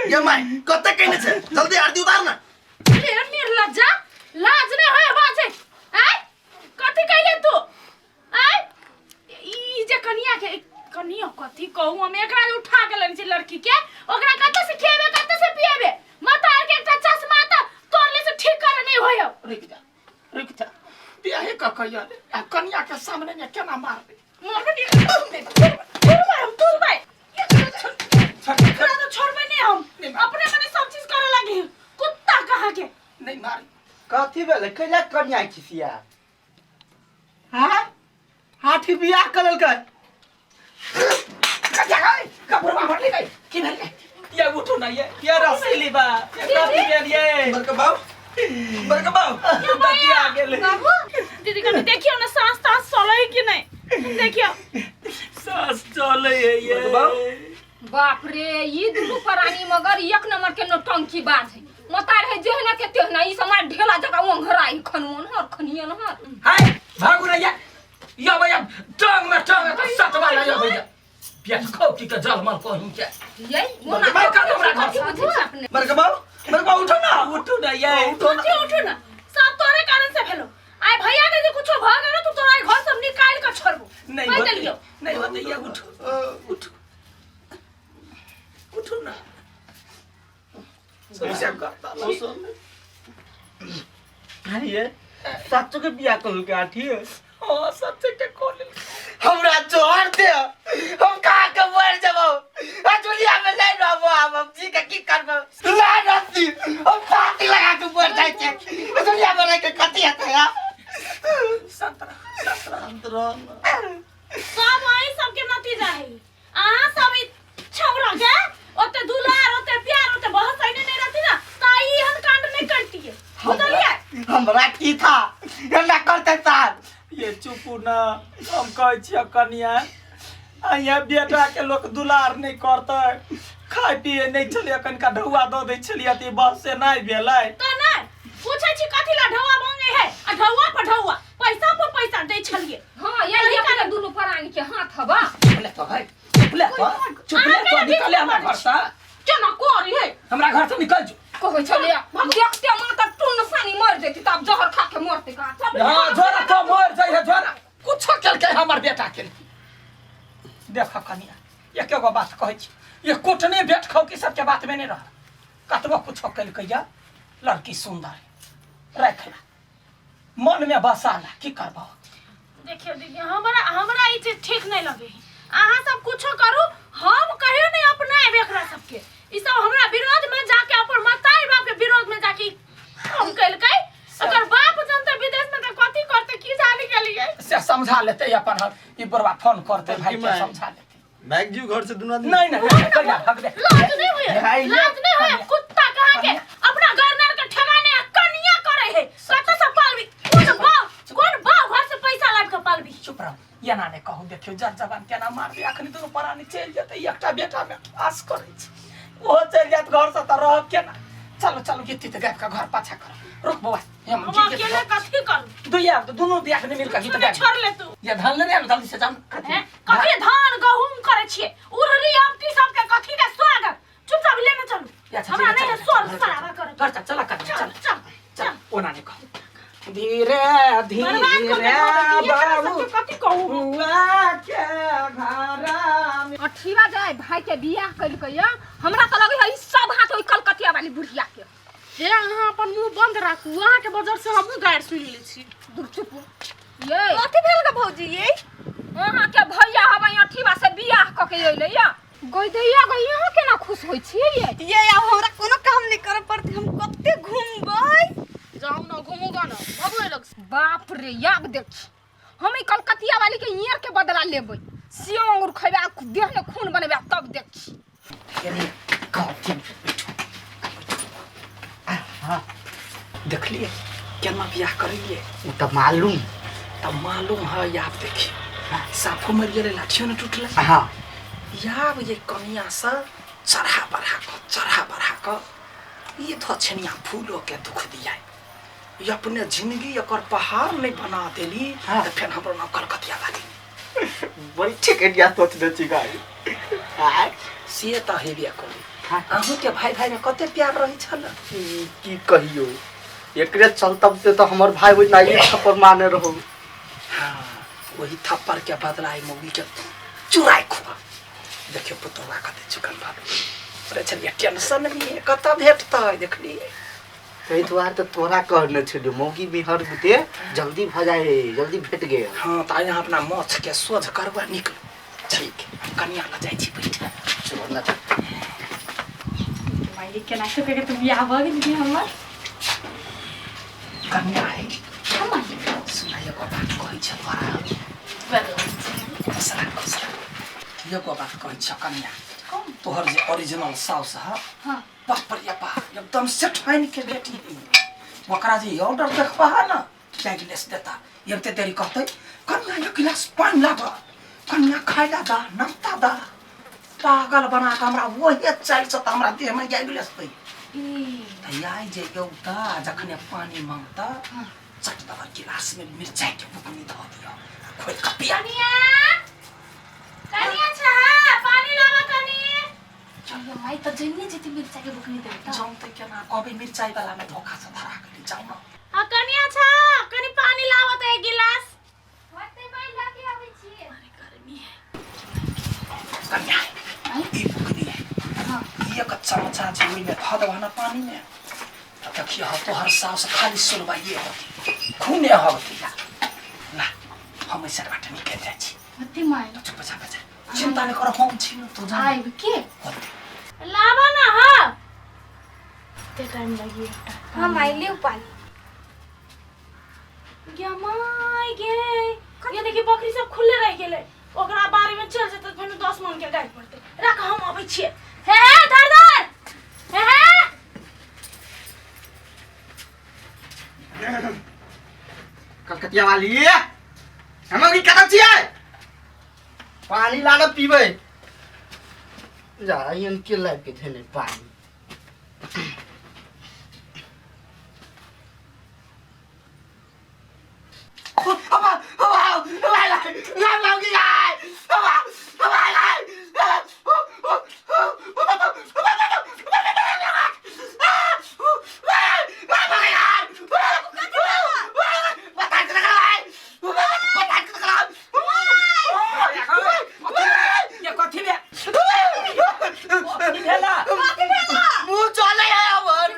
ये my कते कहने छै जल्दी आरती उतार ना। रे निर्लज्जा, लाज नहीं होय बाजे। आय कथी कहले तू? आय ई जे कनिया के कनिया कथी कहू हम, एकरा जे उठा के लेने छी लड़की के, ओकरा कते से खिएबे कते से पिएबे? मतार के एकटा चश्मा त तोरले से ठीक करे नहीं होय। रुक जा रुक जा, बियाहे क के आयल आ कनिया के सामने में केना मारबे? मारबे नहीं, छोड़बै हम, छोड़बै एकरा तो छोड़बै नहीं हम। अपने मने सब चीज करे लगी कुत्ता कहाँ के। नहीं मार। कथी भेलै? कैला कनिया खिसिया? हाँ हाथी बियाह कऽ लेलकै। कपूरबा मरली गई की भेल गई? ये उठू ना, ये रसीली बा, ये कथी भेल ये? बड़का बाबू, बड़का बाबू, दतिया गेलै। बाबू दीदी कनी देखियो ना सास तास चलै कि नहीं, देखियो। सास चले है ये। बड़का बाबू। बाप रे, ई दुनू प्राणी मगर एक नंबर के नौटंकी बाज है। मतार है जेहना के तेहना, ई समार ढेला जका ओंघराई खनवन हर खनियन हर। हाय भागू ना ये, या भैया टांग में टांग के सटवा ला। या भैया पेट खौ की के जल मल कहीं के ये ओना बाप का हमरा घर कथी बुझै छै अपने? बड़का बाबू, बड़का बाबू उठो ना। उठू ना ये। उठो ना। कथी उठू ना? सब तोरे कारण से भेलो। आइ भैया के जे कुछो भ गेलो तो तोरा घर सब निकाल के छोड़बो। नहीं कहि होते, देलियो। नहीं होते ये, उठू उठू उठू ना, सबसे करता लो। अरे ये सच्चो के बियाह कऽ लेलकै आठी? हाँ सच्चे के कोल। हमरा जोहर दे, हम कहा के मर जबो, आ दुनिया में नहीं रहबो। आब हम जी के की करबो? ला रस्सी, हम फांसी लगा के मर जाइ छै। दुनिया में रह के कथी हेतै? आ संतरा संतरा। सब वही सबके नतीजा है। अहाँ सब ई छौरा के ओते दुलार ओते प्यार ओते बहस नहीं नहीं रहती ना त ई एहन कांड नहीं करती बुझलियै? हमरा की था, एना करते साल। ये चुपू ना, हम कहै छियै कनिया, आ बेटा के लोक दुलार नहीं करतै, खाय पिए नहीं छलियै, कनिका ढौआ दऽ दै छलियै तऽ ई बस से नहि भेलै। त नहीं पूछै छी कथी ला ढौआ मांगे है, आ ढौआ पर ढौआ पैसा पर पैसा दै छलियै। हाँ ये सही अपने कारण। दुनू प्राणी के हाथ हवा। चुप ले तो है, चुप ले तो, चुप ले तो, निकल ले हमरा घर से। केना करी है? हमरा घर से निकल जो। कहै छलियै देखते माँ तऽ टुन सानी मर जेती, तब जहर खा के मरते का? हाँ जोरा तो मर जाइ है जोरा, कुछो केलकै हमर बेटा के। देख कनिया, एके गो बात कहै छी, ये कोटने बेट खाउ की सबके बात में नहीं रह। कतबो कुछो केलकै या लड़की सुंदर है, राख ला मन में बसा ला, की करबो? देखियो दीदी, हमरा हमरा ई चीज ठीक नहीं लगे है। अहाँ सब कुछो करू, हम कहियो नहीं अपनाएब एकरा सबके। ई सब हमरा विरोध में जाके अपन मताई बाप के विरोध में जाके ई काम केलकै। अगर बाप जनते विदेश में त कथी करते की जाने के लिए। से समझा लेते अपन हम, ई बुढ़वा फोन करते भाई के समझा लेते। भाग जीव घर से दुनू आदमी। नहीं नहीं नहीं, कहिया भाग दे। लाज नहीं होय, भाई, लाज नहीं होय कुत्ता कहाँ के अपना घर नार के ठेगाने आ कनिया करे है। कत से पालबी? कोन बाप, कोन बाप घर से पैसा लाब के पालबी? चुप रहो, एना नहीं कहू। देखियो जर जवान केना मार दे, अखनी दुनू परानी चलि जेतै, एकटा बेटा में आस करै छी, ओहो चलि जायत घर से तऽ रहब केना? चलो चलो, गीत तीत गाबि कऽ घर पाछा करो। रुक बौआ, हम हम अकेले कथी करू? दुइया दुनू दियादनी मिल कऽ गीत छोड़ गाबि। छोड़ ले तू। ये धान लेने आलो, जल्दी से जाओ। हैं? कथी धान गहूम करे छिए? उररी अबटी सबके कथी के स्वागत? चुपचाप लेने चलू। या अच्छा, हमरा चल, नहीं है चल, स्वर चल, शराबा करे। घर चल, चल कर, चल चल चल चल, ओना नहीं कहू, धीरे बर्बाद धीरे कर के धऽ देती। एकरा बाबू सबके कथी कहू? बुआ के घरा में। अठीवा जाय भाई के बियाह कइलकै या, हमरा तऽ लगै है ई सब हाथ ओइ कलकतिया वाली बुढ़िया के। हे अहाँ अपन मुंह बंद राखू, अहाँ के वजह से हमहूँ गारि सुनि लै छी। दूर चुप ये। कथी भेल गे भौजी ये? अहाँ के भैया हबै अठीवा से बियाह कऽ के अइलै या, गई दैया गई, अहाँ केना खुश होइ छियै ये? ये आब हमरा कोनो काम नहीं करे पड़तै, हम कते घूमबै। जाउ न घूमू ग न भगवे लग। बाप रे, याब देखी हम ई कलकतिया वाली के ईयर के बदला लेबै, सेव अंगूर खैबे आ देह में खून बनेबै आ तब देखी। यानी कथी देखलिए केना बियाह करेलिए? ओ तऽ मालूम। तब मालूम है। याब देखी साफो मरि गेलै, लाठियो ने टूटलै। हाँ याब ये कनिया से चढ़ा बढ़ा कऽ, चढ़ा बढ़ा कऽ ये धछनिया फूलो के दुख दिया, ये अपने जिंदगी एकर पहाड़ नहीं बना देली। हाँ। तऽ फेर हमरो नाम कलकतिया वाली। बड़ी ठीक आइडिया सोच दे छी गाय। से तऽ हेबे करी। अहूँ के भाई भाई में कते प्यार रही छल। की कहियो, एकरे चलतब से तो हमर भाई बुझना एक थप्पड़ मारने रहो। हाँ, वही थप्पड़ के बदला आई मौगी के चुराई खुआ। देखियो पुतौआ कते चुकन बाबू। अरे चलिए टेंशन नहीं है, कतऽ भेटतै देखलिए। तै दुआरे तो तोरा कहने छलियो मौगी बिहर बुते जल्दी भ जाए, जल्दी भेट गेल। हाँ तऽ यहाँ अपना माछ के सोझ करबा निकलू। ठीक, हम कनिया लग जाइ छी बैठ। चलो ना। माई केना के तो बियाह भ गेल हमर। कनिया है सुना एगो बात कहै छ तोरा। खसरा खसरा एगो बात कहै छ कनिया, तोहर जे ओरिजिनल साउस है, हाँ, बाप रे बाप एकदम सेठाइन के बेटी। ओकरा जे ऑर्डर देखबा है ना, चाय गिलास देता, एते देरी कहतै कनिया एक गिलास पानि लाबऽ, कनिया खाय ला दा, नाश्ता दा। पागल बना के हमरा वही चाय से तऽ हमरा देह में जाय गिलास दै। तऽ आइ जे औता जखने पानि मांगता चट दबा गिलास में मिरचाई के बुकनी धऽ दिअ, खोलि कऽ पिया। कनिया कनिया छा पानी लावा कनी। चलो माई त जन्ने जेती मिरचाई के बुकनी देबे त जानते केना कहबै मिरचाई वाला में धोखा से धरा गेली। जाउ न। आ कनिया छा कनी पानी लावा त एक गिलास। होते माई लाके आबै छी। अरे गर्मी है। कनिया ई बुकनी है, हां, एक चमचा जे ओइमे धऽ देबह ना पानी में, तऽ देखियौ तोहर साउस खाली सुनवाइए होती, खूने होती। ला हम ऐसे बाटे निकल जाइ छी। होते माई चुप जा बजा, चिंता नहीं कर, हम छी न तू जा। आइब के होते लावा ना। हां ते टाइम लगी एकटा। हां माई लिउ पानी। गे माई गे, ये देखी बकरी सब खुले रह गेलै, ओकरा बारे में चल जेतै फेर 10 मन के गाय पड़तै। राख हम अबै छियै। हे हे धर धर हे हे कलकतिया वाली हम की कतऽ छियै? पानी लानो पीबै। जा एहन के लाबि के धेने पानी। ये कथी भे कथी भेला? मुँह जलै है हमर।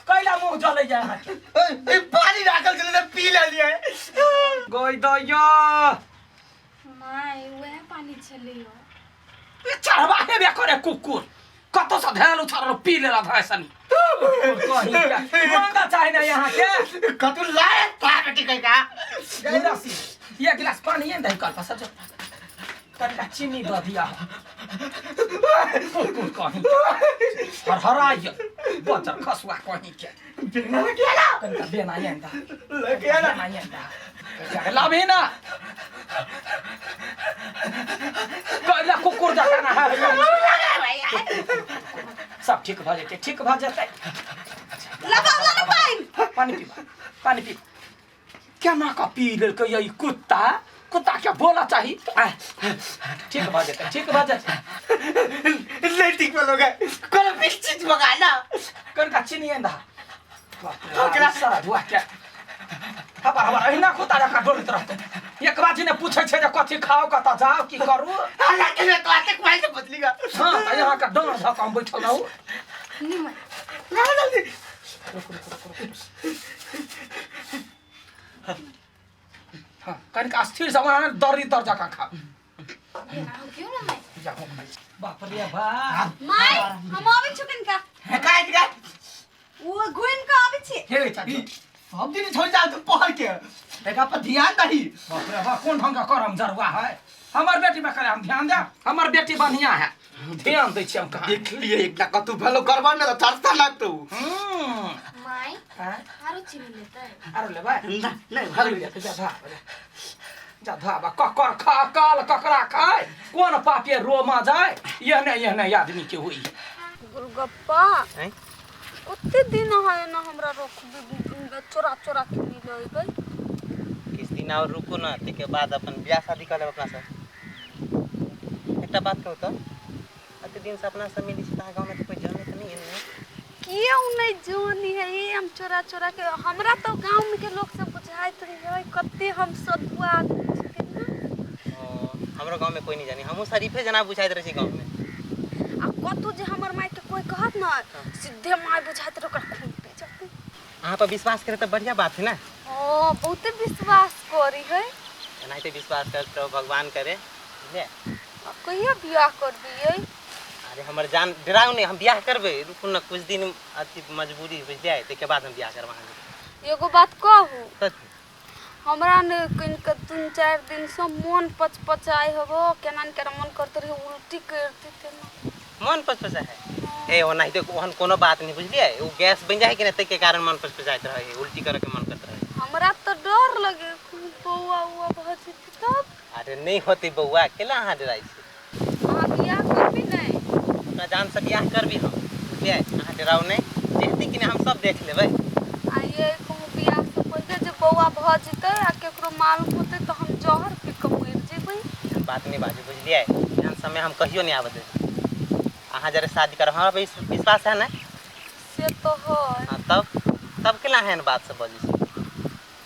कैला मुँह जलै जाय अहाँके? ए, पानी राखल छलै तऽ पी लेलियै। गई दैया माई वएह पानी छलैयो। चढ़वा हेबे करे कुकुर, कतौ से धेल उछारल पी लेला भैंसनी। मांगा चाहे ना यहाँ के कतू लाए ता बेटी कहिका। गिलास, ये गिलास पानी है दही कल पर सब कनिका चीनी दऽ दिया। कुकुर कहीं हरहराइ बजर खसुआ कहीं के बेना लगे आला। कनिका बेना आंदा लगे आला। बेना आंदा लाबही ना कैला कुकुर जकाँ ना है। सब ठीक भऽ जेतै, ठीक भऽ जेतै। लाबा लाबा पानि। पानी पीबा, पानी पी। केना कऽ पी लेलकै ई कुत्ता? कुत्ता के बोला चाही। ठीक भऽ जेतै, ठीक भऽ जेतै। नहीं ठीक बोलोगे, कोनो भी चीज मंगा ना। कनिका चीनी आंदा। ओकरा सारा धुआ के हबर हबर अहिना कुत्ता जकाँ डोलैत रहतै। एक बाजी ने पूछै छै जे कथी खाओ, कतऽ जाओ, की करू। हालांकि मैं तो आते कुमाई से बदलीगा। हाँ तऽ यहाँ के डाँड़ धऽ कऽ हम बैठल रहू। नहीं माई लाओ जल्दी। हाँ कनिका स्थिर से वहाँ दर्री दर जकाँ खा। क्यों ना माई? जा हो भाई। बाप रे बाप। माई हम आबै छी कनिका। काय काय ओ घुमि के आबै छी। हे चाची सब दिन छोड़ जा तू पहर के, एकरा पर ध्यान दही। बाप रे बाप कोन ढंग का करम जरुआ है। हमर बेटी में करे हम ध्यान दे, हमर बेटी बढ़िया है, ध्यान दै छी हम कहाँ। देख लिए एकटा कतू भेलो गड़बड़ ने तऽ चर्चा लागतौ। माई हाँ? आरो चीनी लेतै। आरो लेबै? नहीं नहीं भर गेलै। जा धा जा धाबा ककर खा काल ककरा खाय, कोन पापे रोमा जाय, एहने एहने आदमी के होई। गोलगप्पा कते दिन अहाँ एना हमरा रखबै, चोरा चोरा के मिलेबै? किछ दिन और रुकू ना, ताहिके बाद अपन बियाह शादी कर लेब अपना सब। एकटा बात कहू तऽ, एते दिन दिन से अपना सब मिली छी तऽ गाँव में तऽ कोई जाने तऽ नहीं है ने। क्यों नहीं जानी है ये हम चोरा चोरा के हमरा तो गांव में के लोग सब बुझाइत रहे कते हम सदुआ आदमी छिकै ना। ओ, हमरो गाँव में कोई नहीं जाने, हमहूँ शरीफे जना बुझाइत रहै छी गाँव में। आ कतौ जे हमर माय के कोई कहत ना, सीधे माय बुझाइत रहे ओकर खून पी जेतै। अहाँ पर विश्वास करे तऽ बढ़िया बात है ना। ओ बहुते विश्वास करी है। एनाहिते विश्वास करते रहो, भगवान करे, बुझलियै? आ कहिया बियाह करबियै? अरे हमर जान डराउ नहीं, हम बियाह करबै, रुकू ना कुछ दिन अथी मजबूरी बुझलियै, ताहिके बाद हम बियाह करब अहाँके। एगो बात कहू? कथी? हमरा ने कनिक 3-4 दिन से मोन पचपचाइ हबो, केना ने केना मन करते रहे उल्टी करते तेना। मन पचपचाइ है? ए ओनाहिते ओहन कोनो बात नहीं बुझलियै, ओ गैस बनि जाइ है कि नहि ताहिके कारण मन पचपचाइत रहै है, उल्टी करे के मन करते रहै। हमरा तो डर लगे बौआ उआ भऽ जेतै तब। अरे नहीं होतै बौआ, केला अहाँ डराइ छी? अहाँ बियाह करबी नहि? अपना जान से बियाह करबी हम, बुझलियै? अहाँ डराउ नहि, देखती कि नहि हम सब देख लेबै। आ ये कहूँ बियाह से पहिले जे बौआ भऽ जेतै आ केकरो मालूम होतै तऽ हम जहर पी कऽ मरि जेबै। एहन बात नहीं बाजू बुझलियै, एहन समय हम कहियो नहीं आबऽ देबै। अहाँ जरे शादी करब, हमरा पर विश्वास है ने? से तो है। हाँ तब तब केला एहन बात सब बजै छी?